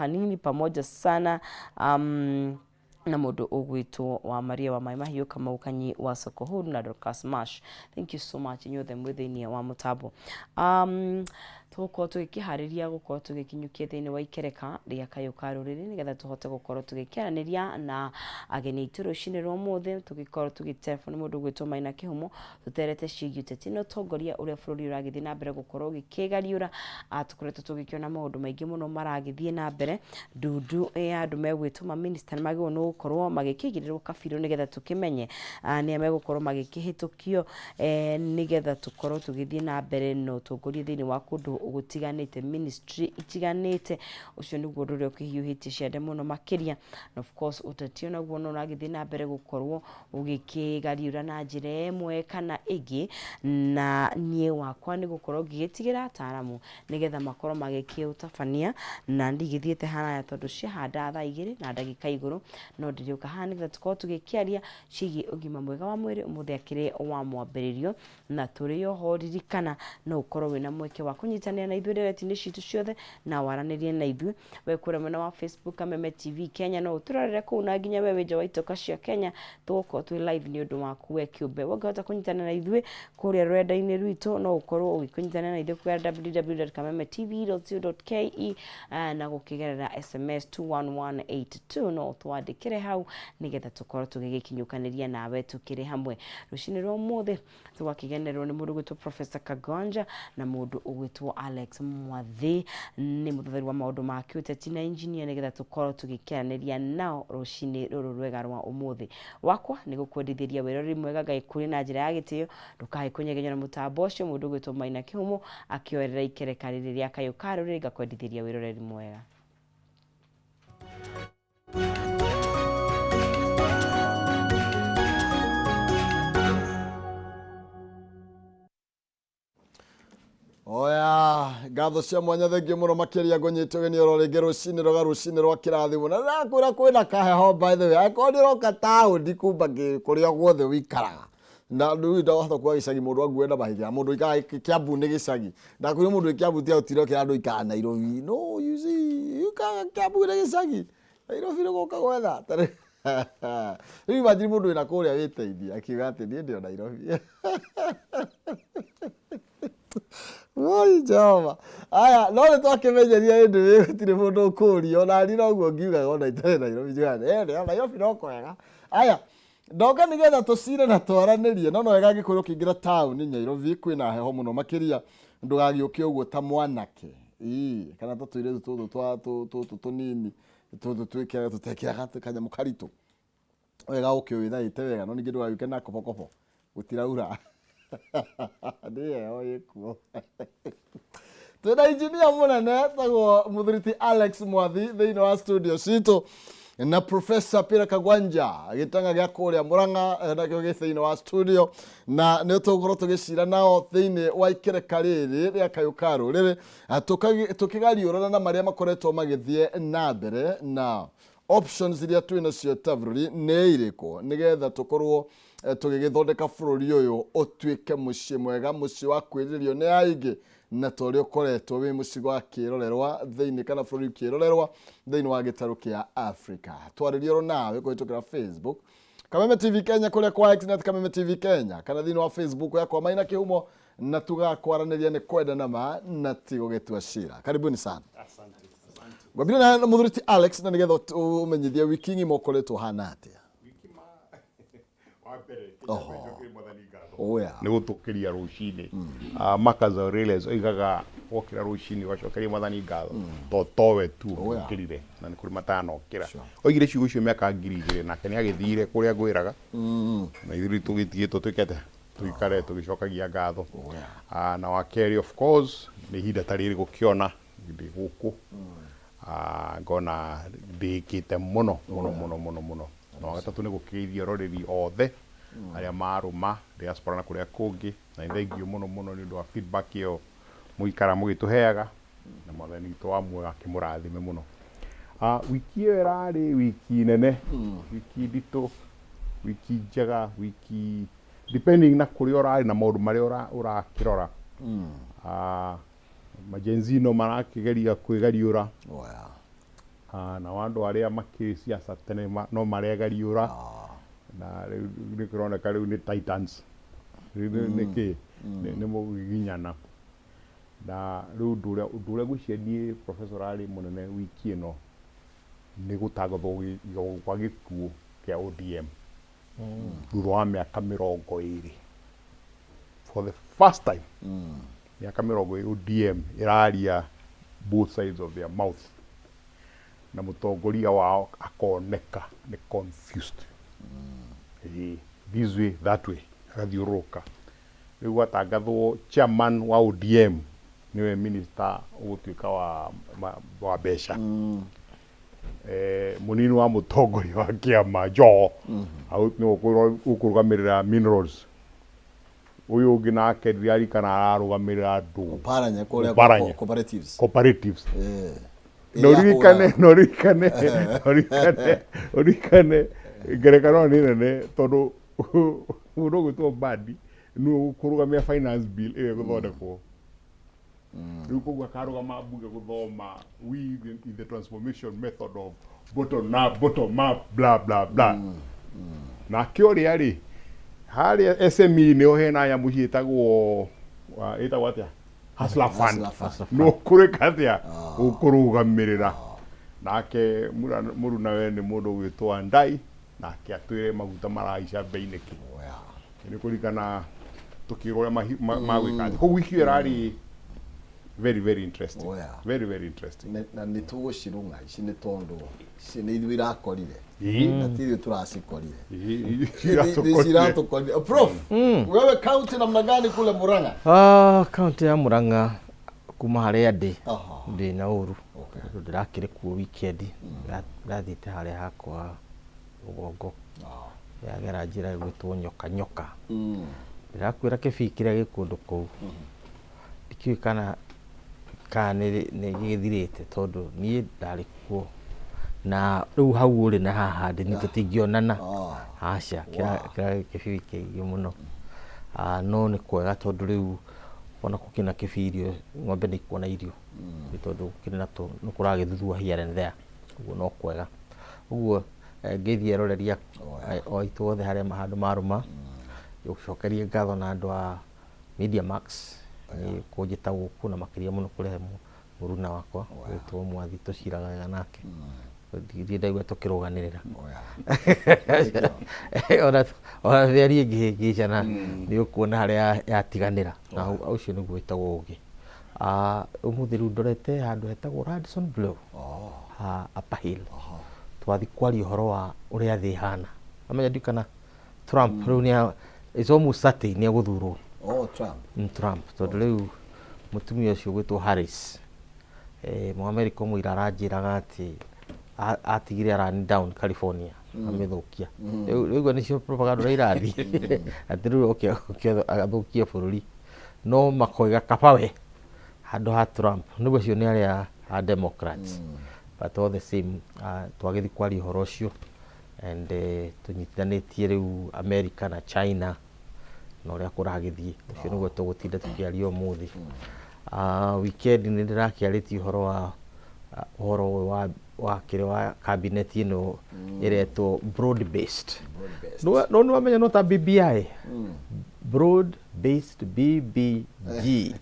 Hanini pamoja sana na mũndũ ũgwĩtwo wa Maria wa Maĩ Mahiũ, Kamau Kanyi wa Soko Huru na Dorcas Mash. Thank you so much inyuothe mwĩ thĩinĩ wa mũtambo. Tũgũkorwo tũgĩkĩharĩria gũkorwo tũgĩkinyũkia thĩinĩ wa ikereka rĩa kayũ ka rũrĩrĩ nĩgetha tũhote gũkorwo tũgĩkĩaranĩria na ageni aitũ rũcinĩ rwa ũmũthĩ, tũgĩkorwo tũgĩterebwo nĩ mũndũ ũgwĩtwo Maina Kĩhumo, tũterete ciĩgiĩ ũteti na ũtongoria ũrĩa bũrũri ũragĩthiĩ na mbere gũkorwo ũgĩkĩgariũra. Tũkoretwo tũgĩkĩona maũndũ maingĩ mũno maragĩthiĩ na mbere, ndundu ya andũ megwĩtwo ma minister nĩ magĩrĩirwo nĩ gũkorwo magĩkĩigĩrĩrwo kabirũ nĩgetha tũkĩmenye nĩa megũkorwo magĩkĩhĩtũkio nĩgetha tũkorwo tũgĩthiĩ na mbere na ũtongoria thĩinĩ wa kũndũ gũtiganĩte, ministry itiganĩte. Ũcio nĩguo ũndũ ũrĩa ũkĩhiũhĩtie ciande mũno makĩria. Na of course ũteti onaguo no ũragĩthiĩ na mbere gũkorwo ũgĩkĩgariũra na njĩra ĩmwe kana ĩngĩ, na niĩ wakwa nĩ gũkorwo ngĩgĩtigĩra ataaramu nĩgetha makorwo magĩkĩũtabania, na ndigĩthiĩte haraya tondũ ciahanda thaa igĩrĩ na ndagĩka igũrũ, no ndĩrĩũka haha nĩgetha tũkorwo tũgĩkĩaria ciĩgiĩ ũgima mwega wa mwĩrĩ. Ũmũthĩ akĩrĩ wa mwambĩrĩrio, na tũrĩ oho ririkana no ũkorwo wĩna mweke wa kũnyitanĩra na ithuĩ ndereti-inĩ citũ ciothe na waranĩrie na ithuĩ. We kũrĩa mwena wa Facebook Kameme TV Kenya no ũtũrorere kũu, na nginya we wĩ nja wa itoka cia Kenya tũgũkorwo twĩ live nĩ ũndũ waku we kĩũmbe. We ũngĩhota kũnyitanĩra na ithuĩ kũrĩa rũrenda-inĩ rwitũ no ũkorwo ũgĩkĩnyitanĩra na ithuĩ kũgerera www.kamemetv.co.ke na gũkĩgerera SMS 21182 no ũtwandĩkĩre hau nĩgetha tũkorwo tũgĩgĩkinyũkanĩria nawe tũkĩrĩ hamwe. Rũcinĩ rwa ũmũthĩ tũgakĩgenerwo nĩ mũndũ ũgwĩtwo Professor Kagonja na mũndũ ũgwĩtwo Alex Mwathi, nĩ mũthathari wa maũndũ ma kĩũteti na engineer, nĩgetha tũkorwo tũgĩkĩaranĩria nao rũcinĩ rũrũ rwega rwa ũmũthĩ. Wakwa nĩ gũkwendithĩria wĩroreri mwega, Ngai kũrĩ na njĩra ya gĩtĩo, ndũkae kũnyegenywo na mũtambo ũcio. Mũndũ ũgwĩtwo Maina Kĩhumo akĩoerera ikereka rĩrĩ rĩa kayũ ka rũrĩrĩ, ngakwendithĩria wĩroreri mwega. Oya, ngatho cia mwanya, thengio mũno makĩria. Ngũnyite ũgeni oro rĩngĩ rũcinĩ rwega, rũcinĩ rwa kĩrathimo. Na ndĩrakwĩra kwĩna kaheho, by the way, angĩkorwo nĩ ũroka taũni kuma kũrĩa guothe wĩikaraga, na rĩu ndahota kuga gĩcagi, mũndũ angue na mahiga, mũndũ ũikaraga Kĩambu nĩ gĩcagi, ndakwĩra mũndũ wĩ Kĩambu ti ahotire okĩra andũ aikaraga Nairobi. No you see, ũikaraga Kĩambu nĩ gĩcagi, Nairobi nĩ gũka gwetha. Ta rĩu imagine mũndũ wĩna kũrĩa wĩteithia akiuga atĩ niĩ ndĩ o Nairobi. Woi Jehova. Aya, no nĩ twakĩmenyeria ĩndĩ wĩ gũtirĩ mũndũ ũkũrio, ona niĩ noguo ngiugaga ona itarĩ Nairobi, njugaga eh, ndĩ o Nairobi no kwega. Aya, ndoka nĩgetha tũcire na twaranĩrie, no no wega angĩkorwo ũkĩingĩra taũni Nairobi kwĩna heho mũno makĩria, ndũgagĩũke ũguo ta mwanake. Ĩĩ, kana ta tũirĩtu tũtũ twa tũtũ tũnini, tũtũ twĩkĩraga tũtekĩraga kanyamũ karitũ. Wega ũke wĩthaĩte wega, no ningĩ ndũgagĩũke na kobokobo, gũtiraura. Nĩ heho ĩkuo. Twĩna injinia mũnene tagwo mũthuri ti Alex Mwathi thĩinĩ wa studio citũ, na Professor Peter Kagwanja gĩtanga gĩa kũrĩa Murang'a nakĩo gĩ thĩinĩ wa studio, na nĩ tũgũkorwo tũgĩcira nao thĩinĩ wa ikereka rĩrĩ rĩa kayũ ka rũrĩrĩ, tũkĩgariũrana na marĩa makoretwo magĩthiĩ na mbere na options iria twĩ nacio ta bũrũri nĩ irĩkũ, nĩgetha tũkorwo tũgĩgĩthondeka bũrũri ũyũ ũtuĩke mũciĩ mwega, mũciĩ wa kwĩrirĩrio nĩ aingĩ, na ta ũrĩa ũkoretwo wĩ mũciĩ wa kĩrorerwa thĩinĩ kana bũrũri kĩrorerwa thĩinĩ wa gĩtarũ kĩa Africa. Twarĩrie oro nawe kũhĩtũkĩra Facebook Kameme TV Kenya, kũrĩa kwa X net Kameme TV Kenya, kana thĩinĩ wa Facebook yakwa Maina Kĩhumo, na tugakwaranĩria nĩ kwenda na ma na ti gũgĩtua cira. Karibuni sana. Ngwambire na mũthuri ti Alex, na nĩgetha ũmenyithie wiki ng'ima ũkoretwo hana atĩa. Wa mbere, Oho. njokerie Mwathani ngatho Oya. nĩ gũtũkĩria rũcinĩ. Marcus Aurelius oigaga wokĩra rũcinĩ ũgacokeria Mwathani ngatho to towe tu Oya. ũkĩrire na nĩ kũrĩ matanokĩra. Oigire ciugo icio mĩaka 2000, nake nĩ agĩthire kũrĩa ngwĩraga, na ithuĩ rĩu tũgĩtigĩtwo twĩke atĩa? Tũikare tũgĩcokagia ngatho. Oya. Na wa kerĩ, of course, nĩ ihinda ta rĩrĩ gũkĩona ndĩ gũkũ, ngona ndĩkĩte mũno mũno mũno mũno mũno. Na wa gatatũ nĩ gũkĩgeithia eroreri othe arĩa marũma diaspora na kũrĩa kũngĩ, na nĩ thengiũ mũno mũno nĩ ũndũ wa feedback ĩyo mũikara mũgĩtũheaga, na Mwathani witũ wa muoyo akĩmũrathime mũno. Wiki ĩyo ĩrarĩ wiki nene, wiki nditũ, wiki njega, wiki depending na kũrĩa ũrarĩ na maũndũ marĩa ũrakĩrora. Ma Gen Z no marakĩgeria kwĩgariũra. Oya. Nao andũ arĩa makĩũĩ siasa tene no maregariũra na rĩu nĩ kũroneka rĩu nĩ titans rĩu nĩ kĩ nĩ mũgiginyana. Na rĩu ũndũ ũrĩa ngwĩciria niĩ professor ũrarĩ mũnene wiki ĩno nĩ gũtangathwo gwa gĩkuũ kĩa ODM thutha wa mĩaka 20. For the first time mĩaka 20 ODM ĩraria both sides of their mouth na mũtongoria wao akoneka nĩ confused. Ĩĩ, this way that way agathiũrũrũka. Rĩu gwatangathwo chairman wa ODM nĩwe minister ũgũtuĩka wa mbeca. Mũnini wa mũtongoria wa kĩama Joho nĩwe ũkũrũgamĩrĩra minerals. Ũyũ ũngĩ nake ndiririkana ararũgamĩrĩra ndũ. Oparanya kũrĩa. Oparanya. Cooperatives. Cooperatives. Na Ĩrĩa ũririkane ahũraga. Na ũririkane ngerekano nĩ nene tondũ mũndũ ũgwĩtwo Mbadi nĩwe ũkũrũgamia finance bill ĩrĩa ĩgũthondekwo rĩu, koguo akarũgama mbunge gũthoma we in the transformation method of bottom up, bottom up, bla bla bla. Nake ũrĩa rĩ harĩa SME nĩho hena nyamũ ciĩtagwo ĩtagwo atĩa, Hustler Fund. Hustler Fund. No kũrĩka atĩa ũkũrũgamĩrĩra nake mũrunawe nĩ mũndũ ũgwĩtwo Andai, nake atwĩre maguta marahaica bei nĩkĩ. Nĩ kũririkana tũkĩrwo ũrĩa magwĩka atĩ koguo wiki ĩyo ĩrarĩ very very interesting. Very very interesting. Na nĩ tũgũcirũng'a ici nĩ tondũ ici nĩ ithuĩ irakorire na ti ithuĩ tũracikorire. Iratũkorire. Ciratũkorire. Prof, wewe kaunti namna gani kule Murang'a? Ah, kaunti ya Murang'a kuma harĩa ndĩ ndĩ na ũru tondũ ndĩrakĩrĩ kuo weekend. Ndathiĩte harĩa hakwa rũgongo yagera njĩra ĩgwĩtwo nyoka nyoka. Ndĩrakwĩra kĩbii kĩrĩa gĩ kũndũ kũu ndikĩũĩ kana nĩ gĩthirĩte tondũ niĩ ndarĩ kuo na rĩu hau ũrĩ na haha ndĩ niĩ tũtingĩonana. Aca, kĩrarĩ kĩbii kĩingĩ mũno. Ah, no nĩ kwega tondũ rĩu ona gũkĩna kĩbii irio ng'ombe nĩ ikuona irio nĩ tondũ gũkĩrĩ na nĩ kũragĩthuthua here and there, ũguo no kwega ũguo. Ngeithi eroreri o aitũ othe harĩa handũ marũma gũcokerie ngatho na andũ a Media Max nĩ kũnjĩta gũkũ na makĩria mũno kũrehe mũruna wakwa gwĩtwo Mwathi tũciraga wega nake. Ndirĩ ndaigua tũkĩrũganĩrĩra ona mĩario ĩngĩhĩngĩcana nĩ ũkuona harĩa yatiganĩra na ũcio nĩguo wĩtagwo ũgĩ. Ah, ũmũthĩ rĩu ndorete handũ hetagwo Radisson Blu ha Upper Hill twathi kwaria ũhoro wa ũrĩa thĩ ĩhana. Amenya ndiũ kana Trump rĩu nĩ it's almost certain nĩ egũthurwo. Oh, Trump. Trump, tondũ rĩu mũtumia ũcio ũgwĩtwo Harris, Mũamerika ũmwe ira aranjĩraga atĩ atigire a run down California amĩthũkia. Rĩu nĩcio propaganda ũrĩa irathiĩ atĩ rĩu oke athũkie bũrũri no makoiga kaba we handũ ha Trump nĩguo acio nĩ arĩa a Democrats, but all the same twagĩthiĩ kwaria ũhoro ũcio and tũnyitithanĩtie rĩu America na China na ũrĩa kũragĩthiĩ, ũcio nĩguo tũgũtinda tũkĩaria ũmũthĩ. Weekend nĩ ndĩrakĩarĩtie ũhoro wa ũhoro ũyũ wa kĩrĩa wa cabinet ĩno ĩretwo broad based. Broad-based. No nĩ wamenya no ta BBI, broad based, BBG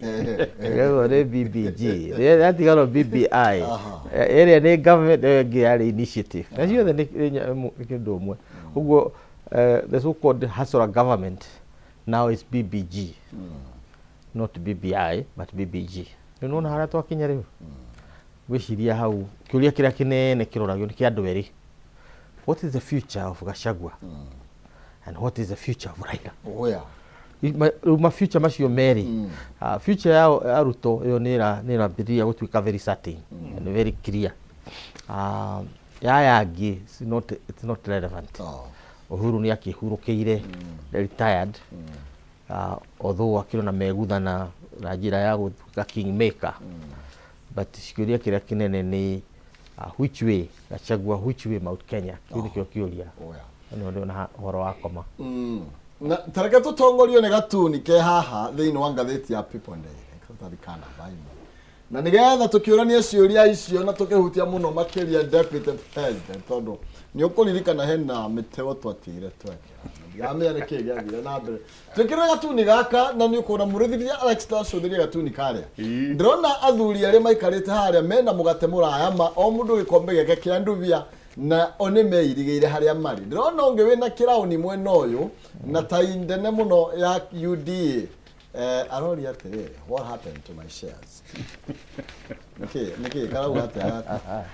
ĩretwo nĩ BBG yatigano BBI ĩrĩa nĩ government, ĩyo ĩngĩ yarĩ initiative na ciothe nĩ kĩndũ ũmwe. Ũguo the so called hustler government now is BBG, not BBI but BBG. Rĩu nĩwona harĩa twakinya rĩu gwĩciria hau kĩũria kĩrĩa kĩnene kĩroragio nĩ kĩa andũ erĩ: what is the future of Gachagua and what is the future of Raila? Rĩu ma future macio merĩ, future ya Ruto ĩyo nĩ ĩrambĩrĩria gũtuĩka very certain and very clear. Ya angĩ it's not relevant. Uhuru nĩ akĩhurũkĩire, retired, although akĩrĩ na meguthana na njĩra ya gũtuĩka kingmaker, but kĩũria kĩrĩa kĩnene nĩ which way Gachagua, which way Mount Kenya? Kĩu nĩkĩo kĩũria. Nĩho ndĩrona ũhoro wa koma. Na tareke tũtongorio nĩ gatuni ke haha thĩinĩ wa ngathĩti ya People Daily. Karatathi ka namba 1. Na nĩgetha tũkĩũranie ciũria icio na tũkĩhutia mũno makĩria Deputy President, tondũ nĩ ũkũririkana hena mĩtego twatigire twekĩra. Ndiramenya nĩ kĩĩ gĩathire na mbere. Twĩkĩrĩre gatuni gaka na nĩ ũkuona mũrĩthithia Alex tacũthĩria gatuni karĩa. Ndĩrona athuri arĩa maikarĩte harĩa mena mũgate mũraya ma o mũndũ gĩkombe gĩake kĩa ndubia na o nĩ meirigĩire harĩa marĩ. Ndĩrona ũngĩ wĩna kĩraũni mwena ũyũ na tai ndene mũno ya UDA. Eh, aroria atĩrĩrĩ, what happened to my shares? Nĩkĩ nĩkĩ karauga atĩa gaka?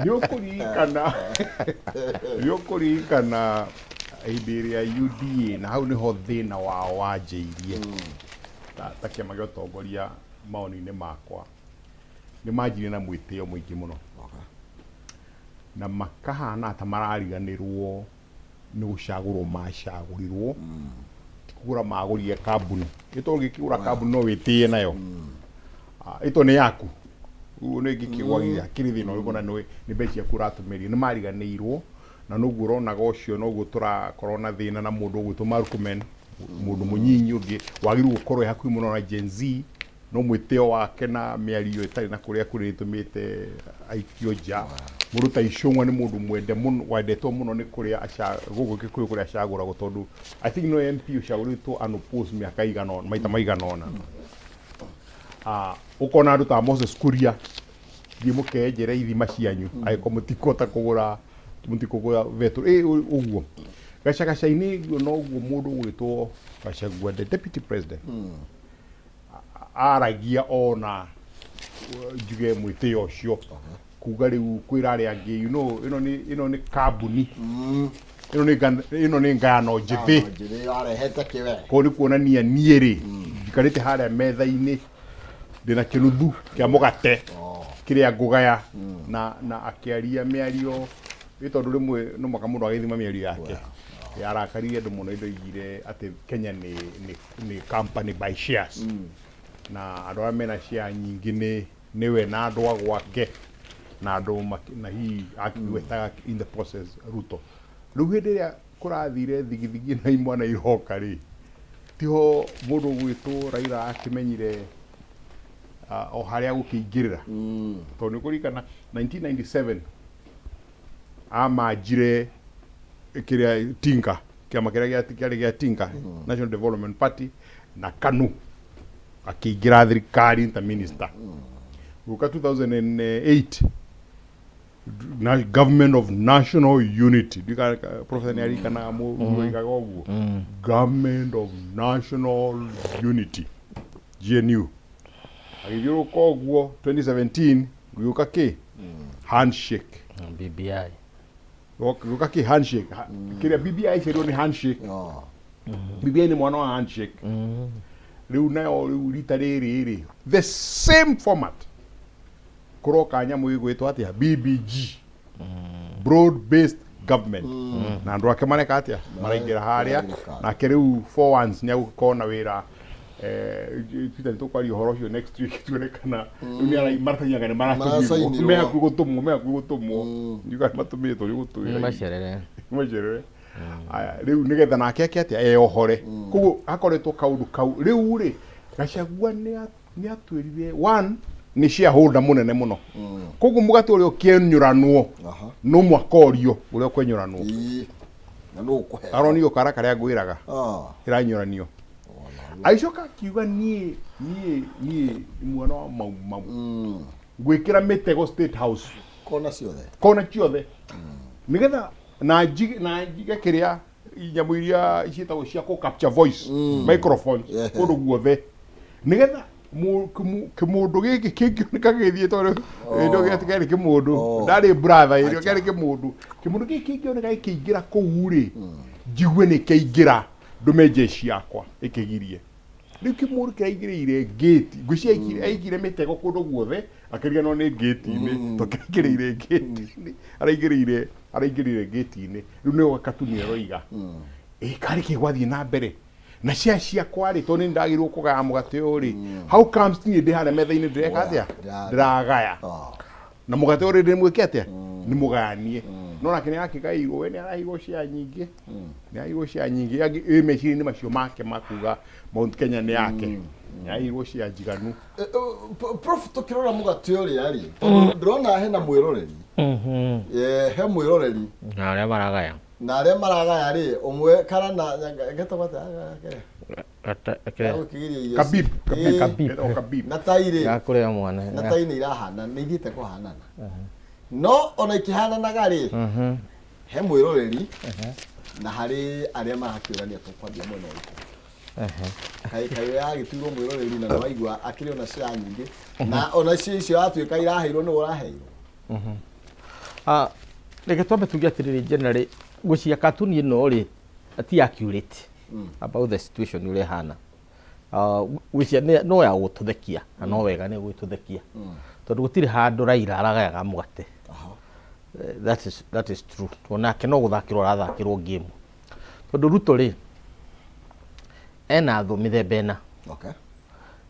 Nĩ ũkũririkana, nĩ ũkũririkana hĩndĩ ĩrĩa UDA, na hau nĩho thĩna wao wanjĩirie ta kĩama gĩa ũtongoria mawoni-inĩ makwa, nĩ manjirie na mwĩtĩo mũingĩ mũno na makahana ta marariganĩrwo nĩ gũcagũrwo macagũrirwo, ti kũgũra magũrire kambuni. Ĩ tondũ ũngĩkĩgũra kambuni no wĩtĩe nayo. Ah, ĩ tondũ nĩ yaku, ũguo nĩ ĩngĩkĩgwagithia hakĩrĩ thĩna ũrĩkũ na nĩ mbeca ciaku ũratũmĩria. Nĩ mariganĩirwo na noguo ũronaga ũcio noguo tũrakorwo na thĩna na mũndũ ũgwĩtwo Murkomen, mũndũ mũnyinyi ũngĩ wagĩrĩirwo gũkorwo e hakuhĩ mũno na Gen Z, no mwĩtĩo wake na mĩario ĩtarĩ na kũrĩa kũrĩ ĩtũmĩte aikio nja. Mũndũ ta Ichung'wa nĩ mũndũ mwende mũno, wendetwo mũno nĩ kũrĩa gũkũ Gĩkũyũ kũrĩa acagũragwo, tondũ I think no MP ũcagũrĩtwo unopposed mĩaka igana ũna, maita maigana ũna. Ah, ũkona andũ ta Moses Kuria, thiĩ mũkenjere ithima cianyu angĩkorwo mũtikũhota kũgũra, mũtikũgũra betũrũ. Ĩ, ũguo gacagaca-inĩ ũguo noguo mũndũ ũgwĩtwo Gachagua, the deputy president, aragia ona njuge mwĩtĩo ũcio kuga rĩu kwĩra arĩa angĩ, you know, ĩno nĩ kambuni, ĩno nĩ ngayano njĩthĩ. Njĩthĩ arehete kĩwe. Koguo nĩ kuonania niĩ rĩ, njikarĩte harĩa metha-inĩ ndĩna kĩnuthu kĩa mũgate kĩrĩa ngũgaya, na akĩaria mĩario ĩ, tondũ rĩmwe no mũhaka mũndũ agĩthima mĩario yake. Yarakaririe andũ mũno indo igire atĩ Kenya nĩ company by shares, na andũ arĩa mena share nyingĩ nĩ nĩwe na andũ a gwake na andũ na hihi akĩgwetaga in the process Ruto. Rĩu hĩndĩ ĩrĩa kũrathire thigithigi na imwana iroka rĩ, tiho mũndũ ũgwĩtwo Raila akĩmenyire o harĩa gũkĩingĩrĩra, tondũ nĩ ũkũririkana 1997 amanjire kĩrĩa Tinga, kĩama kĩrĩa kĩarĩ gĩa Tinga, National Development Party na KANU, akĩingĩra thirikari ta minister. Gũka 2008 na government of national unity. Ndika professor nĩ aririkanaga mũndũ oigaga ũguo, government of national unity, GNU. Agĩthiũrũrũka ũguo 2017 gũgĩũka kĩ handshake. BBI. Gũgĩũka kĩ handshake. Kĩrĩa BBI ciarirwo nĩ handshake. BBI nĩ mwana wa handshake. Rĩu nayo rĩu rita rĩrĩ rĩ, the same format, kũroka nyamũ ĩgwĩtwo atĩa, BBG, broad based government, na andũ ake mareka atĩa? Maraingĩra harĩa. Nake rĩu for once nĩ agũkorwo na wĩra. Peter, nĩ tũkwaria ũhoro ũcio next week tuone kana rĩu nĩ maratathi anga nĩ maratũmirwo. Maracainirwo. Me hakuhĩ gũtũmwo, me hakuhĩ gũtũmwo. Ndiuga matũmĩtwo nĩ gũtwĩra. Macerere. Macerere. Aya, rĩu nĩgetha nake eke atĩa? Eyohore. Koguo hakoretwo kaũndũ kau. Rĩu rĩ, Gachagua nĩ atwĩrire one nĩ shareholder mũnene mũno, koguo mũgate ũrĩa ũkĩenyũranwo no mwaka ũrio ũrĩa ũkwenyũranwo. Ĩĩ. Na nũ ũkũheo? Aronio kara karĩa ngwĩraga ĩranyũranio. Agĩcoka akiuga niĩ mwana wa Mau Mau ngwĩkĩra mĩtego State House. Kona ciothe. Kona ciothe, nĩgetha na njige kĩrĩa nyamũ iria ciĩtagwo cia kũ capture voice, microphones, kũndũ guothe, nĩgetha kĩmũndũ gĩkĩ kĩngĩoneka gĩgĩthiĩ, tondũ hĩndĩ ĩyo kĩarĩ kĩmũndũ, ndarĩ brother, hĩndĩ ĩyo kĩarĩ kĩmũndũ. Kĩmũndũ gĩkĩ kĩngĩoneka gĩkĩingĩra kũu rĩ, njigue nĩ kĩaingĩra, ndũme jeshi yakwa ĩkĩgirie. Rĩu kĩmũndũ kĩraingĩrĩire ngĩti, ngwĩciria aikire mĩtego kũndũ guothe, akĩriganĩrwo nĩ ngĩti-inĩ, to kĩraingĩrĩire ngĩti-inĩ, araingĩrĩire ngĩti-inĩ. Rĩu nĩyo katuni ĩroiga ĩ karĩ kĩ gwathiĩ na mbere na cia ciakwa rĩ, tondũ nĩ ndagĩrĩirwo kũgaya mũgate ũyũ rĩ, how comes niĩ ndĩ harĩa metha-inĩ ndĩreka atĩa? Ndĩragaya. Na mũgate ũrĩ ndĩ mwĩke atĩa? Nĩ mũgayanie. No nake nĩ arakĩgaĩirwo, we nĩ araheirwo share nyingĩ, nĩ araheirwo share nyingĩ. Ĩ meciria-inĩ macio make makuga Mount Kenya nĩ yake, nĩ araheirwo share njiganu. Prof, tũkĩrora mũgate ũrĩa rĩ, tondũ ndĩrona hena mwĩroreri, he mwĩroreri na arĩa maragaya na arĩa maragaya rĩ, ũmwe kana na getagwo atĩa? Gagũkĩgiria irio. Kabib. Kabib. Kabib. Etagwo Kabib. Na tai rĩ, gakũrĩa mwana na tai nĩ irahana, nĩ ithiĩte kũhanana, no ona ikĩhananaga rĩ, he mwĩroreri na harĩ arĩa marakĩũrania tũkwambia mwena ũrĩkũ. Kaĩ kaĩ yagĩtuirwo mwĩroreri na nĩwaigua akĩrĩ ona share nyingĩ, na ona icio icio yatuĩka iraheirwo nĩwe ũraheirwo? Ah, reke twambe tuge atĩrĩrĩ, generally ngwĩciria katuni ĩno rĩ ti accurate about the situation ũrĩa ĩhana. Ah, ngwĩciria no ya gũtũthekia na no wega nĩ gwĩtũthekia, tondũ gũtirĩ handũ Raila aragayaga mũgate. That is true. Onake no gũthakĩrwo arathakĩrwo game, tondũ Ruto rĩ ena thũ mĩthemba ĩna.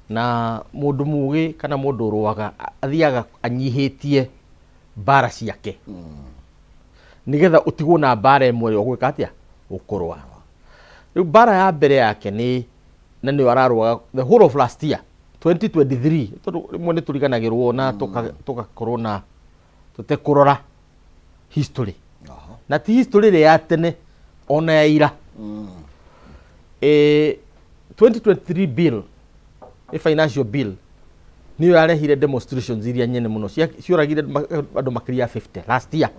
Na mũndũ mũgĩ kana mũndũ ũrũaga athiaga anyihĩtie mbara ciake nĩgetha ũtigwo na mbara ĩmwe ĩrĩa ũgwĩka atĩa, ũkũrũa. Rĩu mbara ya mbere yake nĩ na nĩyo ararũaga the whole of last year 2023, tondũ rĩmwe nĩ tũriganagĩrwo na tũgakorwo na tũtekũrora history, na ti history ĩrĩa ya tene, ona ya ira. 2023 bill, ĩ financial bill, nĩyo yarehire demonstrations iria nyene mũno cioragire andũ makĩria ya 50 last year.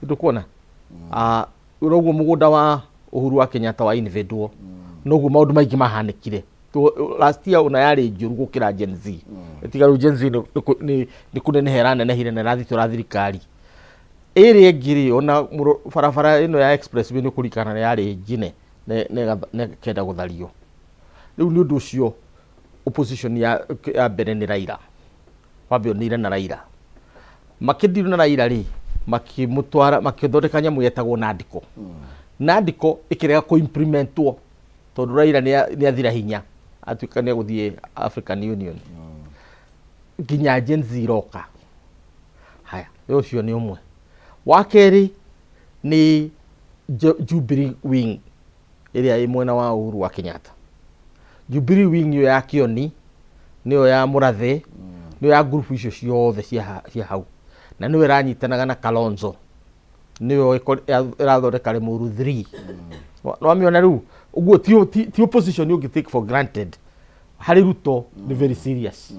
Ndũkuona? Ah, noguo mũgũnda wa Uhuru wa Kenyatta wa invadwo, noguo maũndũ maingĩ mahanĩkire. Last year ona yarĩ njũru gũkĩra Gen Z. Tiga rĩu Gen Z nĩ kũneneha ĩranenehire na ĩrathitũra thirikari ĩrĩa ĩngĩ rĩ, ona barabara ĩno ya expressway nĩ ũkũririkana nĩ yarĩ njine na ĩkenda gũthario. Rĩu nĩ ũndũ ũcio opposition ya mbere nĩ Raila, wambe ũnire na Raila. Makĩndiru na Raila rĩ, makĩmũtwara, makĩthondeka nyamũ yetagwo Nandiko. Nandiko ĩkĩrega kũ-implementwo tondũ Raila nĩ athira hinya, atuĩka nĩ egũthiĩ African Union nginya Gen Z iroka. Haya, ũcio nĩ ũmwe. Wa kerĩ nĩ Jubilee Wing ĩrĩa ĩ mwena wa Uhuru wa Kenyatta. Jubilee Wing ĩyo ya Kĩoni, nĩyo ya Mũrathe, nĩyo ya ngurubu icio ciothe cia hau, na nĩyo ĩranyitanaga na Kalonzo, nĩyo ĩrathondeka Limuru 3. Nĩwamĩona rĩu ũguo? Ti opposition ũngĩ take for granted harĩ Ruto. Nĩ very serious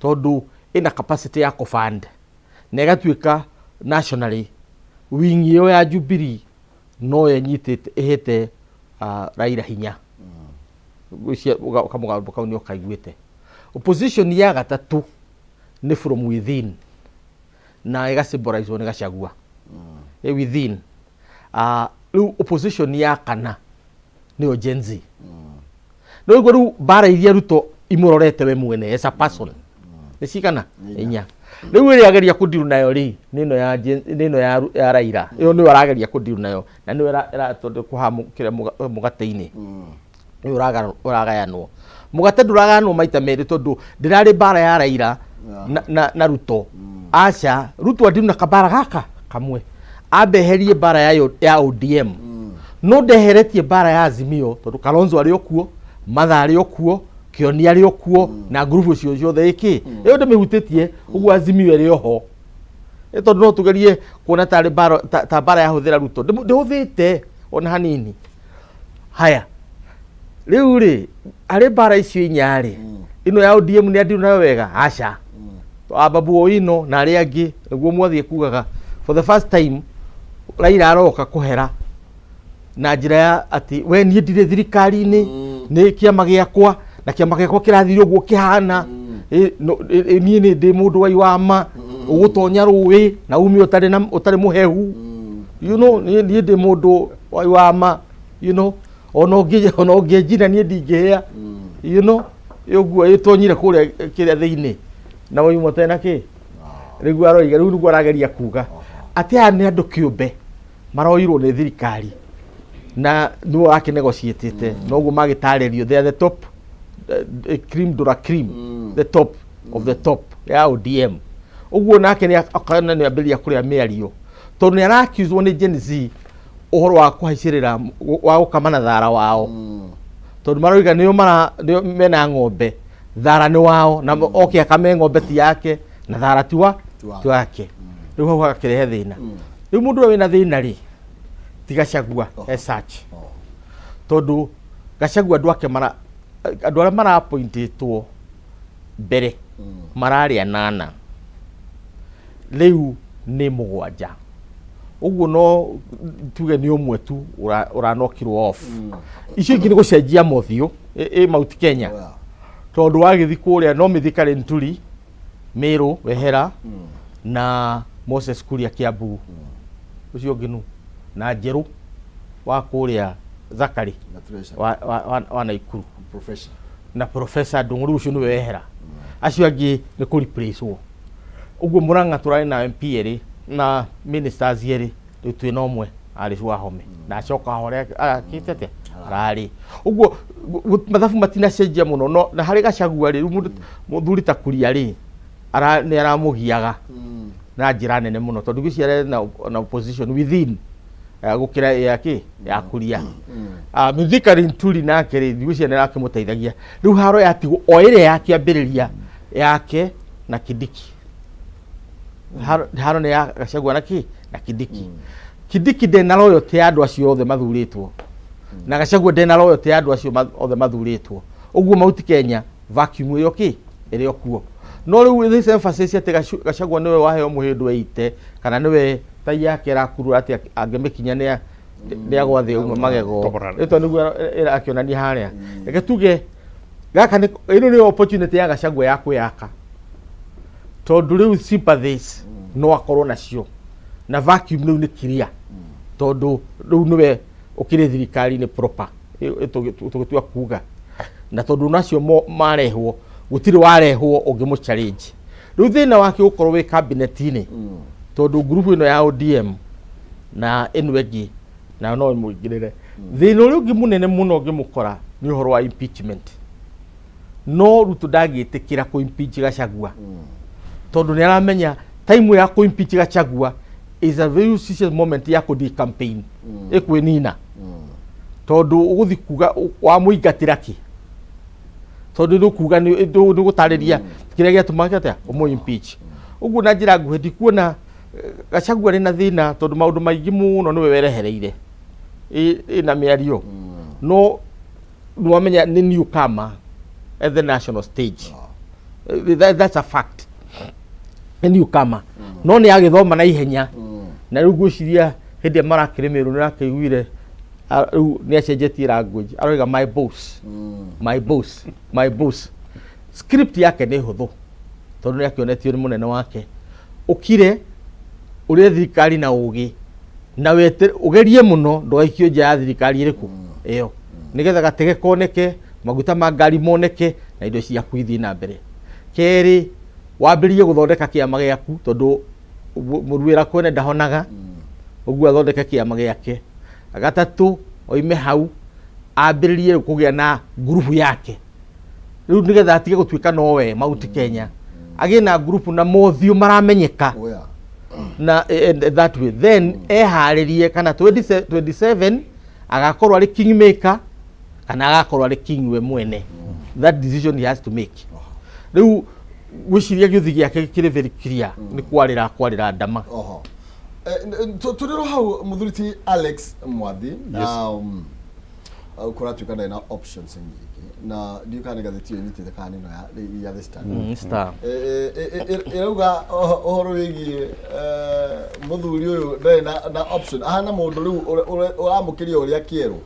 tondũ ĩna capacity ya kũfund na ĩgatuĩka nationally wing ĩyo ya Jubilee no ĩnyitĩte ĩhete Raila hinya. Ngwĩciria kamũgambo kau nĩ ũkaiguĩte. Opposition ya gatatũ nĩ from within na ĩgasymbolizewo nĩ Gachagua. Ĩ within. Rĩu opposition ya kana nĩyo Gen Z. No ũguo rĩu mbara iria Ruto imũrorete we mwene as a person nĩ cigana? Inya. Rĩu ĩrĩa ageria kũndiru nayo rĩ, nĩ ĩno ya nĩ ĩno ya Raila. Ĩyo nĩyo arageria kũndiru nayo na nĩyo ĩratondekwo haha kĩrĩa mũgate-inĩ ũyũ ũragayanwo. Mũgate ndũragayanwo maita merĩ tondũ ndĩrarĩ mbara ya Raila na Ruto. Aca, Ruto andiru na kabara gaka kamwe, ambe eherie mbara ya ODM, no ndeheretie mbara ya Azimio tondũ Kalonzo arĩ o kuo, Martha arĩ o kuo, Kĩoni arĩ o kuo, na ngurubu icio ciothe ĩkĩ ĩyo ndĩmĩhutĩtie ũguo. Azimio ĩrĩ oho. Ĩ tondũ no tũgerie kuona tarĩ mbara ta mbara yahũthĩra Ruto, ndĩhũthĩte ona hanini. Haya, rĩu rĩ, harĩ mbara icio inya rĩ, ĩno ya ODM nĩ andiru nayo wega? Aca. Babu Owino na arĩa angĩ nĩguo mwathiĩ kugaga for the first time Raila aroka kũhera na njĩra ya atĩ we niĩ ndirĩ thirikari-inĩ, nĩ kĩama gĩakwa na kĩama gĩakwa kĩrathire ũguo kĩhana. Ĩ, niĩ nĩ ndĩ mũndũ wa iwama ũgũtonya rũĩ na ume ũtarĩ na ũtarĩ mũhehu. Niĩ ndĩ mũndũ wa iwama, ona ũngĩnjina niĩ ndingĩhĩa. Ũguo ĩtonyire kũrĩa kĩrĩa thĩinĩ na wauma ũtarĩ na kĩ. Rĩu aroiga, rĩu nĩguo arageria kuga atĩ aya nĩ andũ kĩũmbe maroirwo nĩ thirikari na nĩwe wakĩnegotiatĩte, noguo magĩtarĩrio they are the top, cream de la cream, the top of the top ya ODM. Ũguo nake nĩ akona nĩ ambĩrĩria kũrĩa mĩario. Tondũ nĩ ara-accuswo nĩ Gen Z ũhoro wa kũhaicĩrĩra wa gũkama na thara wao, tondũ maroiga nĩo mara nĩo mena ng'ombe, thara nĩ wao, na oke akame ng'ombe ti yake na thara ti wa Ti wake. Ti wake. Rĩu hau hagakĩrehe thĩna. Rĩu mũndũ ũrĩa wĩna thĩna rĩ, ti Gachagua as such, tondũ Gachagua andũ ake mara andũ arĩa marapointĩtwo mbere mararĩ anana, rĩu nĩ mũgwanja. Ũguo no tuge nĩ ũmwe tu ũranokirwo off. Icio ingĩ nĩ gũcenjia mothiũ ĩ Mount Kenya, tondũ wagĩthi kũrĩa no Mithika Linturi Meru wehera na Moses Kuria Kiambu, ũcio ũngĩ nũ na Njerũ wa kũrĩa Zakari Na treasure. wa Naikuru. Professor. Na Professor Ndung'u. Rĩu ũcio nĩwe wehera, acio angĩ nĩ kũ replace wo. Ũguo Murang'a tũrarĩ na MP erĩ na ministers erĩ, rĩu twĩna ũmwe Alice Wahome, na acoka harĩa arakĩte atĩa ararĩ. Ũguo mathabu matinacenjia mũno. No na harĩ Gachagua rĩ, rĩu mũndũ mũthuri ta Kuria rĩ, nĩ aramũgiaga na njĩra nene mũno, tondũ ngwĩciria na opposition within gũkĩra ya kĩ ya Kuria. Mithika Linturi nake rĩ, ngwĩciria nĩ arakĩmũteithagia. Rĩu haro yatigwo o ĩrĩa ya kĩambĩrĩria yake na Kindiki. Haro nĩ ya Gachagua na kĩ na Kindiki. Kindiki ndena loyalty ya andũ acio othe mathurĩtwo, na Gachagua ndena loyalty ya andũ acio othe mathurĩtwo. Ũguo Mount Kenya vacuum ĩyo kĩ ĩrĩ o kuo. No rĩu this emphasis atĩ Gachagua nĩwe waheo mũhĩndũ weite kana nĩwe tai yake ĩrakurura atĩ angĩmĩkinya nĩ agwa thĩ auma magego. Tobora. Ĩto nĩguo ĩrakĩonania harĩa. Reke tuge gaka nĩ ĩno nĩ opportunity ya Gachagua ya kwĩyaka, tondũ rĩu sympathies no akorwo nacio na vacuum rĩu nĩ clear, tondũ rĩu nĩwe ũkĩrĩ thirikari-inĩ proper tũgĩtua kuga, na tondũ nacio marehwo gũtirĩ warehwo ũngĩmũ challenge. Rĩu thĩna wake ũkorwo wĩ cabinet-inĩ, tondũ ngurubu ĩno ya ODM na ĩno ĩngĩ nayo no ĩmũingĩrĩre. Thĩna ũrĩa ũngĩ mũnene mũno ũngĩmũkora nĩ ũhoro wa impeachment. No Ruto ndangĩtĩkĩra kũ impeach Gachagua, tondũ nĩ aramenya time ya kũ impeach Gachagua is a very serious moment ya kũ campaign ĩkwĩnina, tondũ ũgũthi kuga wamũingatĩra kĩ, tondũ nĩ kuga nĩ gũtarĩria kĩrĩa gĩatũma atĩa ũmũ impeach. Ũguo na njĩra nguhĩ ndikuona Gachagua arĩ na thĩna, tondũ maũndũ maingĩ mũno nĩwe werehereire ĩna mĩario. No nĩwamenya nĩ newcomer at the national stage. That's a fact, nĩ newcomer, no nĩ agĩthoma na ihenya. Na rĩu ngwĩciria hĩndĩ ĩrĩa marakĩrĩ Mĩrũ nĩ arakĩiguire rĩu nĩ acenjetie language, aroiga "my boss, my boss, my boss". Script yake nĩ hũthũ, tondũ nĩ akĩonetio nĩ mũnene wake ũkire ũrĩe thirikari na ũgĩ na wete ũgerie mũno ndũgaikio nja ya thirikari ĩrĩkũ ĩyo, nĩgetha gatege koneke, maguta ma ngari moneke na indo ciaku ithiĩ na mbere. Kerĩ, wambĩrĩrie gũthondeka kĩama gĩaku, tondũ mũruĩra kwene ndahonaga. Ũguo athondeke kĩama gĩake. Gatatũ, oime hau ambĩrĩrie rĩu kũgĩa na ngurubu yake rĩu, nĩgetha atige gũtuĩka nowe Mount Kenya, agĩe na ngurubu na mothiũ maramenyeka. Na that way then eharĩrie kana 2027 agakorwo arĩ kingmaker kana agakorwo arĩ king we mwene. That decision he has to make. Rĩu gwĩciria gĩũthi gĩake kĩrĩ very clear, nĩ kwarĩra kwarĩra ndama. Oho. Tũrĩ hau mũthuri ti Alex Mwathi. Yes. Kũratuĩka ndarĩ na options nyingĩ, na ndiũ kana nĩ ngathĩti ĩyo nyitĩte kana nĩ ĩno ya The Star. Star. Ĩrauga ũhoro wĩgiĩ mũthuri ũyũ ndarĩ na option, ahana mũndũ rĩu ũramũkĩria ũrĩa kĩerũ,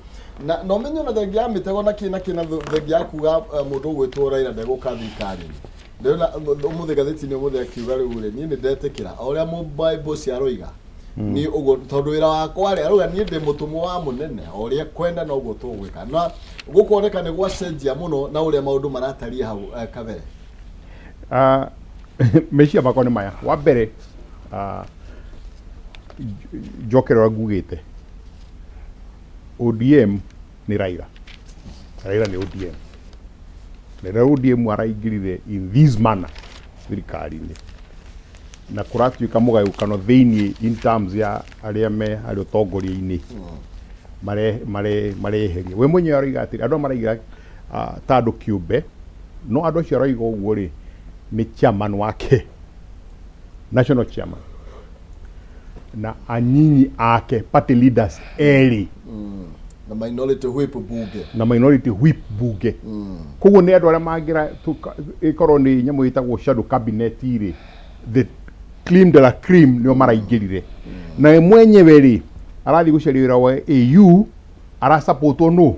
na ũmenye ona thengia ya mĩtego na kĩ na kĩ na thengia ya kuga mũndũ ũgwĩtwo Raila ndegũka thirikari-inĩ. Ndĩrona ũmũthĩ ngathĩti-inĩ ũmũthĩ akiuga rĩu rĩ, niĩ nĩ ndetĩkĩra o ũrĩa mũbaibũ aroiga ni ũguo, tondũ wĩra wakwa rĩ, arauga niĩ ndĩ mũtũmwo wa mũnene, o ũrĩa kwenda noguo tũgwĩka. Na gũkoneka nĩ gwacenjia mũno na ũrĩa maũndũ maratariĩ hau kabere. Meciria makwa nĩ maya. Wa mbere, njokere ũrĩa ngugĩte, ODM nĩ Raila, Raila nĩ ODM. Na rĩrĩa ODM araingĩrire in this manner thirikari-inĩ, Na kũratuĩka mũgayũkano thĩinĩ in terms ya arĩa me harĩ ũtongoria-inĩ mareheria. We mwenyewe aroiga atĩrĩ, andũ aya maraiga ta andũ kĩũmbe, no andũ acio aroiga ũguo rĩ, nĩ chairman wake, national chairman, na anyinyi ake party leaders erĩ. Na minority whip bunge. Na minority whip bunge. Koguo nĩ andũ arĩa mangĩra ĩkorwo nĩ nyamũ ĩtagwo shadow cabinet rĩ, the cream de la cream nĩo maraingĩrire. Na we mwenyewe rĩ, arathiĩ gũcaria wĩra wa AU, arasapotwo nũ?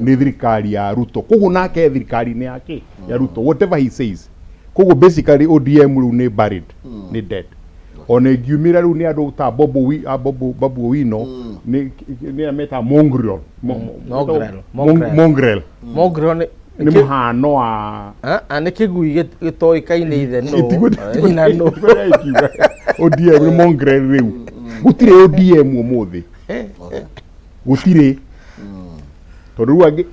Nĩ thirikari ya Ruto. Koguo nake e thirikari-inĩ yake ya Ruto, whatever he says. Koguo basically ODM rĩu nĩ buried, nĩ dead. Ona ĩngiumĩra rĩu nĩ andũ ta Bobo Babu Owino, nĩ arĩa metaga mongrel. Mongrel. Mongrel. Mongrel. Mongrel nĩ nĩ mũhano wa Ah, ah, nĩ kĩgui gĩtoĩkaine ithe nũ nyina nũ. Ikiuga ODM nĩ mongrel rĩu. Gũtirĩ ODM ũmũthĩ, gũtirĩ, tondũ rĩu angĩ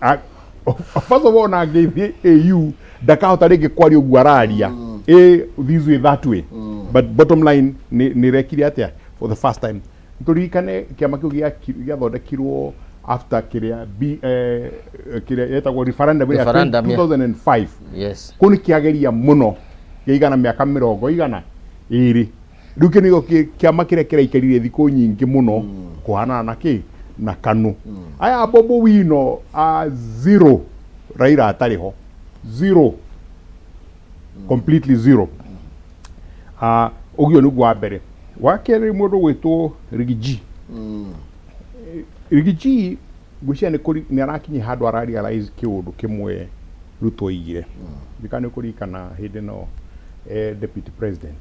first of all, ona angĩthiĩ AU ndakahota rĩngĩ kwaria ũguo araria this way, that way. But bottom line nĩ rekire atĩa? For the first time, tũririkane kĩama kĩu gĩathondekirwo after kĩrĩa kĩrĩa yetagwo referendum ya Referendum, yeah. 2005. Kũu nĩ kĩageria mũno kĩigana mĩaka 22 rĩu. Kĩu nĩkĩo kĩama kĩrĩa kĩraikarire thikũ nyingĩ mũno kũhanana na kĩ na KANU. Aya Bobo Wino a zero, Raila atarĩ ho, zero, completely zero. Ũguo nĩguo wa mbere. Wa kerĩ, mũndũ gwĩtwo Rigiji. Rigiji ngwĩciria nĩ kũri nĩ arakinyia handũ ara realize kĩũndũ kĩmwe Ruto oigire. Ndikana nĩ ũkũririkana hĩndĩ ĩno deputy president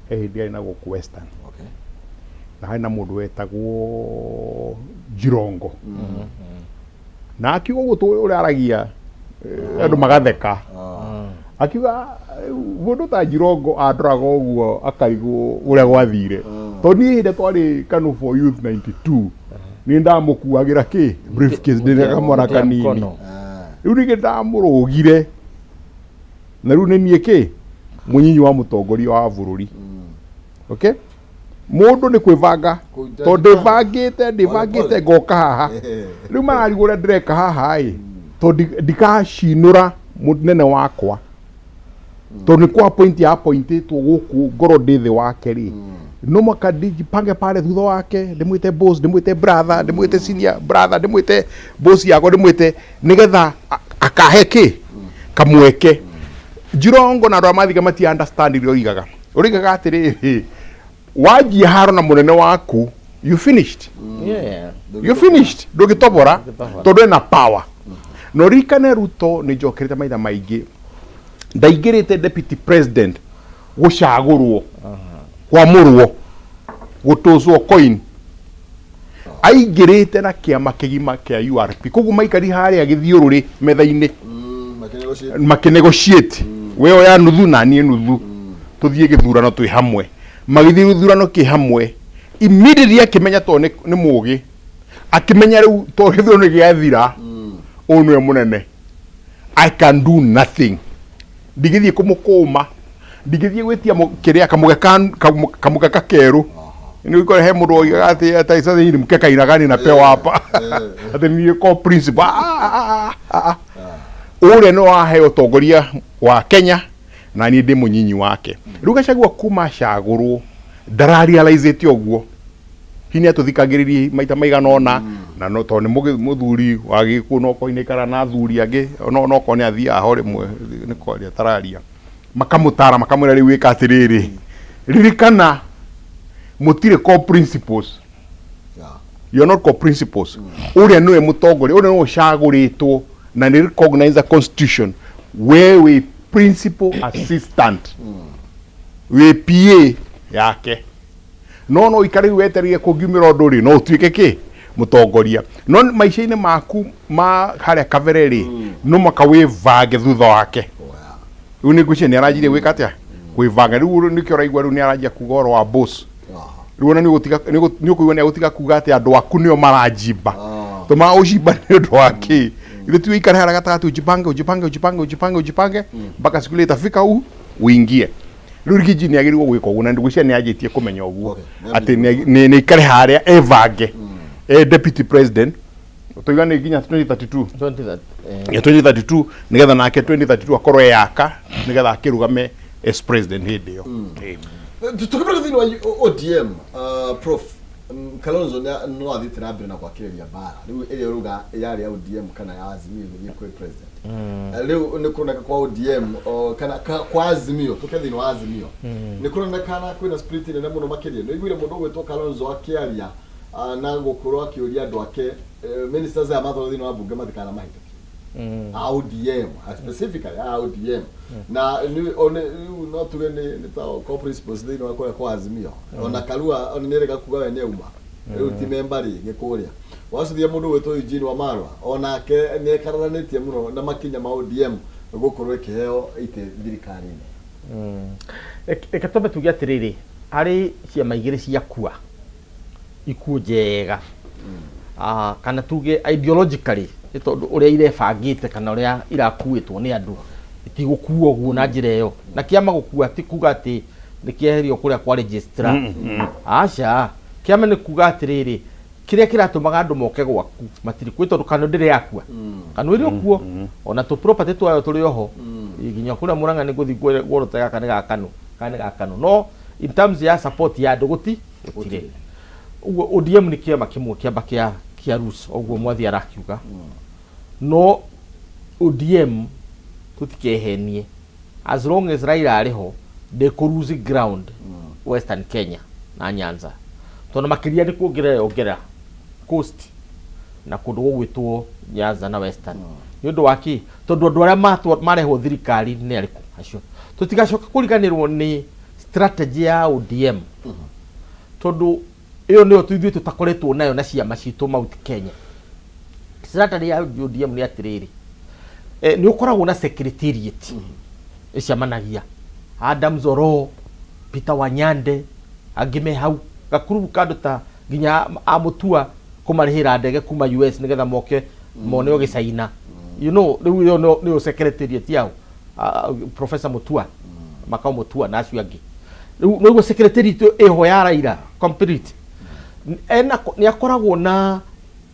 he hĩndĩ arĩ na gũkũ Western, na harĩ na mũndũ wetagwo Jirongo, na akiuga ũguo ũrĩa aragia, andũ magatheka. Akiuga mũndũ ta Jirongo andoraga ũguo akarigwo ũrĩa gwathire, tondũ niĩ hĩndĩ twarĩ KANU for Youth 92 nĩ ndamũkuagĩra kĩ briefcase ndĩ kamwana Mũtĩa kanini. Mkono. Rĩu ningĩ ndamũrũgire, na rĩu nĩ niĩ kĩ mũnyinyi wa mũtongoria wa bũrũri. Okay, mũndũ nĩ kwĩbanga, tondũ ndĩbangĩte ndĩbangĩte ngoka haha. Rĩu mararigwo ũrĩa ndĩreka haha ĩ, tondũ ndikacinũra mũnene wakwa, tondũ nĩ kwa point ya appointĩtwo gũkũ ngorwo ndĩ thĩ wake rĩ, no mwaka ndijipange pale thutha wake, ndĩmwĩte boss, ndĩmwĩte brother, ndĩmwĩte senior brother, ndĩmwĩte boss yakwa, ndĩmwĩte nĩgetha akahe kĩ kamweke. Jirongo na andũ arĩa mathiga mati understand iria oigaga. Ũrĩigaga atĩrĩrĩ, wanjia haro na mũnene waku, you finished. You finished, ndũngĩtobora. Ndũngĩtobora. Tondũ ena power. Na ũririkane Ruto nĩ njokerete maitha maingĩ, ndaingĩrĩte deputy president gũcagũrwo, kwamũrwo, gũtũcwo coin, aingĩrĩte na kĩama kĩgima kĩa URP. Koguo maikari harĩa gĩthiũrũrĩ metha-inĩ makĩnegotiate, we oya nuthu na niĩ nuthu, tũthiĩ gĩthurano twĩ hamwe. Magĩthiĩ gĩthurano kĩ hamwe. Immediately akĩmenya, tondũ nĩ mũgĩ, akĩmenya rĩu tondũ gĩthurano nĩ gĩathira, ũyũ nĩwe mũnene, I can do nothing. Ndingĩthiĩ kũmũkũma, ndingĩthiĩ gwĩtia kĩrĩa kamũgeka kerũ. Nĩ ũkore he mũndũ oigaga atĩ ata sasa hii ni mkeka aina gani napewa hapa, atĩ niĩ ko principal. Ah, ah, ah, ah. Ũrĩa nĩ wahe ũtongoria wa Kenya na niĩ ndĩ mũnyinyi wake. Rĩu Gachagua kuma acagũrwo ndararealizĩte ũguo. Hihi nĩ atũthikagĩrĩria maita maigana ũna, na no tondũ nĩ mũthuri wa gĩkũyũ, no korwo nĩ aikaraga na athuri angĩ, no korwo nĩ athiaga ho rĩmwe nĩ kwaria atararia, makamũtara, makamwĩra rĩu wĩka atĩrĩrĩ, ririkana mũtirĩ co principles. You are not co principles. Ũrĩa nĩwe mũtongoria, ũrĩa nĩwe ũcagũrĩtwo na nĩ recognize the constitution. We wĩ principal assistant, wĩ PA yake. No ikare rĩu wetereire kũngiumĩra ũndũ rĩ, no ũtuĩke kĩ mũtongoria, no maica-inĩ maku ma harĩa kabere rĩ, no mũhaka wĩbange thutha wake. Rĩu nĩ ngwĩciria nĩ aranjirie gwĩka atĩa, kwĩbanga. Rĩu nĩkĩo ũraigua rĩu nĩ aranjia kuga ũhoro wa boss. Rĩu ona nĩ ũkũigua nĩ agũtiga kuga atĩ andũ aku nĩo maranjimba. Tũmaga ũcimba nĩ ũndũ wa kĩ? Ithe tu ikare harĩa gatagatĩ, ujipange, ujipange, ujipange, ujipange, ujipange mpaka siku ile itafika uingie. Rĩu Rigiji nĩ agĩrĩirwo gwĩka ũguo, na ngwĩciria nĩ anjĩtie kũmenya ũguo Okay, atĩ nĩ aikare harĩa evange e deputy president tũiga nĩ nginya 2032. 20 Ya 2032, nĩgetha nake 2032 akorwo eyaka, nĩgetha akĩrũgame as president hĩndĩ ĩyo. Tukĩbĩra thĩinĩ wa ODM, Prof Kalonzo no athiĩte na mbere na gwakĩrĩria mbara rĩu ĩrĩa ũruga yarĩ ya ODM kana ya Azimio gũthiĩ kwĩ president. Rĩu nĩ kũroneka kwa ODM kana kwa Azimio, tũke thĩinĩ wa Azimio, nĩ kũronekana kwĩna spirit nene mũno makĩria. Nĩ ũiguire mũndũ ũgwĩtwo Kalonzo akĩaria na gũkorwo akĩũria andũ ake, ministers aya mathoro thĩinĩ wa bunge matikana mahĩtũkie a ODM, specifically a ODM, na nĩ one rĩu no tuge nĩ ta co principals thĩinĩ wa kũrĩa kwa Azimio. Ona Karua ona nĩrega kuga we nĩ auma rĩu ti memba rĩngĩ kũrĩa wacuthia. Mũndũ gwĩtwo Eugene Wamalwa onake nĩ ekararanĩtie mũno na makinya ma ODM gũkorwo ĩkĩheo itĩ thirikari-inĩ. Reke twambe tuge atĩrĩrĩ, harĩ ciama igĩrĩ ciakua ikuũ njega, kana tuge ideologically, nĩ tondũ ũrĩa irebangĩte kana ũrĩa irakuĩtwo nĩ andũ itigũkua ũguo na njĩra ĩyo. Na kĩama gũkua ti kuga atĩ nĩ kĩeherio kũrĩa kwa registrar, aca. Kĩama nĩ kuga atĩrĩrĩ, kĩrĩa kĩratũmaga andũ moke gwaku matirĩ kwĩ, tondũ kanũ ndĩrĩ yakua, kanũ ĩrĩ okuo, ona tũ property twayo tũrĩ oho nginya kũrĩa Mũrang'a. Nĩ ngũthiĩ guorota gaka nĩ ga kanũ kana nĩ ga kanũ, no in terms ya support ya andũ gũtirĩ ũguo. ODM nĩ kĩama kĩmwe kĩamba kĩa roots ũguo mwathi arakiuga, no ODM tũtikehenie, as long as Raila arĩ ho ndĩkũ lose ground Western Kenya na Nyanza, tondũ makĩria nĩ kuongerera yongerera coast na kũndũ gũgwĩtwo Nyanza na Western. Nĩ ũndũ wa kĩ? Tondũ andũ arĩa marehwo thirikari nĩ arĩkũ acio? Tũtigacoka kũriganĩrwo nĩ strategy ya ODM, tondũ ĩyo nĩyo ithuĩ tũtakoretwo nayo na ciama citũ Mount Kenya. Strategy ya ODM nĩ atĩrĩrĩ, nĩ ũkoragwo na secretariat ĩcemanagia, Adams Oro, Peter Wanyande, angĩ me hau gakurubu kandũ ta nginya amũtua kũmarĩhĩra ndege kuma US nĩgetha moke mone ũgĩcaina. Rĩu ĩyo nĩyo secretariat yao, Professor Mutua, Makau Mutua na acio angĩ. Rĩu nĩguo secretariat ĩho ya Raila complete. Ena nĩ akoragwo na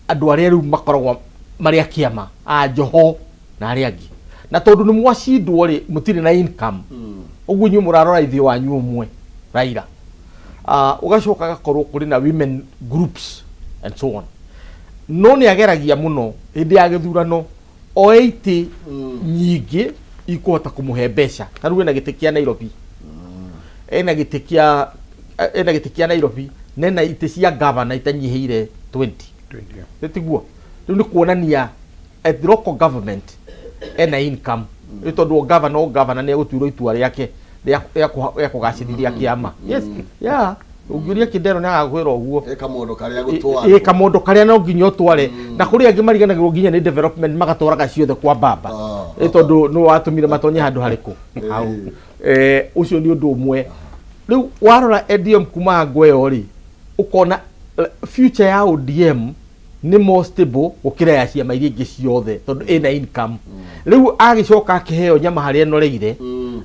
andũ arĩa rĩu makoragwo marĩ a kĩama, a Joho na arĩa angĩ, na tondũ nĩ mwacindwo rĩ, mũtirĩ na income, ũguo inyuĩ mũrarora ithiĩ wanyu ũmwe Raila. Ũgacoka agakorwo kũrĩ na women groups and so on, no nĩ ageragia mũno hĩndĩ ya gĩthurano oe itĩ nyingĩ ikũhota kũmũhe mbeca. Ta rĩu ena gĩtĩ kĩa Nairobi, ena gĩtĩ kĩa Nairobi na ena itĩ cia gavana itanyihĩire 20. 20. Tiguo? Rĩu nĩ kuonania at local government ena income, nĩ tondũ o gavana nĩ egũtuĩrwo itua rĩake rĩa kũgacĩrithia kĩama. Yes, yeah, ũngĩũria Kĩndero nĩ agakwĩra ũguo. Ĩ kamũndũ karĩa gũtwara. Ĩ kamũndũ karĩa no nginya ũtware, na kũrĩ angĩ mariganagĩrwo nginya nĩ development, magatwaraga ciothe kwa baba. Ĩ tondũ nĩ watũmire matonye handũ harĩkũ hau. Ũcio nĩ ũndũ ũmwe. Rĩu warora ODM kuma ngo ĩyo rĩ, ũkona future ya ODM nĩ more stable gũkĩra ya ciama iria ingĩ ciothe, tondũ ĩna income. Rĩu agĩcoka akĩheo nyama harĩa ĩnoreire,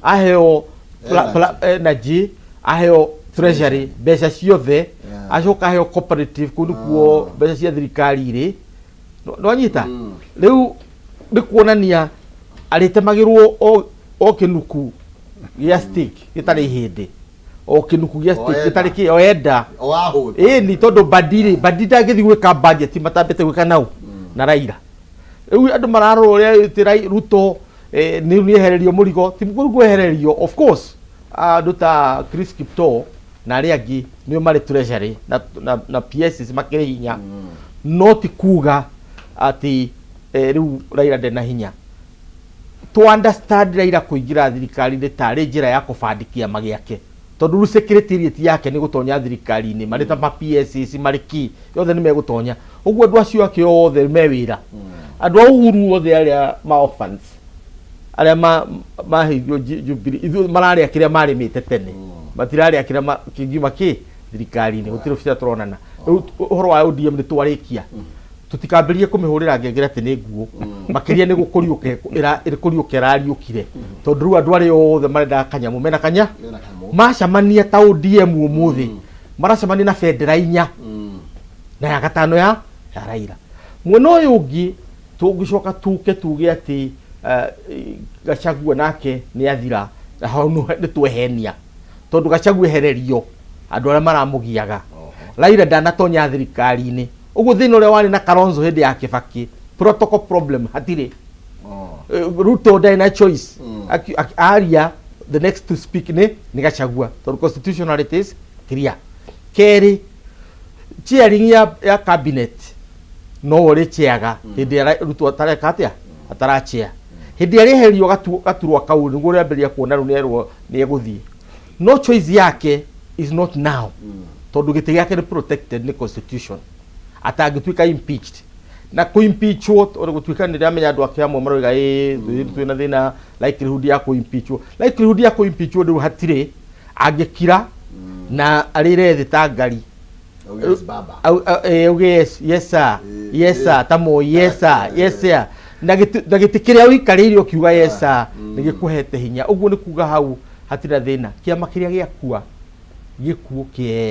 aheo Energy. Energy, aheo treasury mbeca ciothe, acoka aheo cooperative, kũu nĩkuo mbeca cia thirikari irĩ. Nĩwanyita? Rĩu nĩ kuonania arĩtemagĩrwo o kĩnuku gĩa stick gĩtarĩ ihĩndĩ, o kĩnuku gĩa stick Oenda. gĩtarĩ kĩ oenda. O ahũta. Ĩni tondũ Mbadi rĩ, Mbadi ndangĩthiĩ gwĩka budget matambĩte gwĩka nau na Raila. Rĩu andũ mararora ũrĩa atĩ Ruto nĩ ehererio mũrigo, ti rĩu kwehererio. Of course andũ ta Chris Kiptoo na arĩa angĩ nĩo marĩ treasury na PSs makĩrĩ hinya, no ti kuga atĩ rĩu Raila ndarĩ na hinya. To understand Raila kũingĩra thirikari-inĩ tarĩ njĩra ya kũbandi kĩama gĩake, tondũ rĩu secretariat yake nĩ gũtonya thirikari-inĩ, marĩ ta ma PSs marĩ kĩ yothe nĩ megũtonya ũguo. Andũ acio ake othe me wĩra, andũ a Uhuru othe arĩa ma orphans arĩa maheithio Jubilee, ithuĩ mararĩa kĩrĩa marĩmĩte tene, matirarĩa kĩrĩa kĩngiuma kĩ thirikari-inĩ. Gũtirĩ bata tũronana. Rĩu ũhoro wa ODM nĩ twarĩkia, tũtikambĩrĩrie kũmĩhũrĩra ngengere atĩ nĩ nguo, makĩria nĩ gũkũriũka ĩrĩ kũriũka ĩrariũkire, tondũ rĩu andũ arĩa othe marendaga kanyamũ mena kanya. Mena kanyamũ. Macamania ta ODM ũmũthĩ maracemania na bendera inya na ya gatano ya Raila. Mwena ũyũ ũngĩ tũngĩcoka tuke tuge atĩ Gachagua nake nĩ athira, na hau nĩ twehenia, tondũ Gachagua ehererio andũ arĩa maramũgiaga. Raila ndanatonya thirikari-inĩ, ũguo thĩna ũrĩa warĩ na Kalonzo hĩndĩ ya Kibaki, protocol problem, hatirĩ. Ruto ndarĩ na choice. Aria the next to speak nĩ Gachagua, tondũ constitutionally it is clear. Kerĩ, chairing ya cabinet no ũrĩ chairga hĩndĩ ĩrĩa Ruto atareka atĩa, atarachair. Hĩndĩ ĩrĩa eherio gaturwa kau, nĩguo ũrĩambĩrĩria kuona rĩu nĩerwo nĩegũthiĩ. No choice yake is not now, tondũ gĩtĩ gĩake nĩ protected nĩ constitution, atangĩtuĩka impeached. Na kũimpeachwo, tondũ gũtuĩka nĩ ndĩramenya andũ ake amwe maroiga ĩ twĩna thĩna, likelihood ya kũimpeachwo, likelihood ya kũimpeachwo rĩu hatirĩ. Angĩkira na arĩre thĩ ta ngari. Auge yes, baba. Auge yes, yes sir, yes sir, ta Moi, yes sir, yes sir. Na gĩtĩ kĩrĩa ũikarĩire ũkiuga yes sir nĩ gĩkũhete hinya. Ũguo nĩ kuga hau hatirĩ na thĩna. Kĩama kĩrĩa gĩakua gĩkuũ kĩene.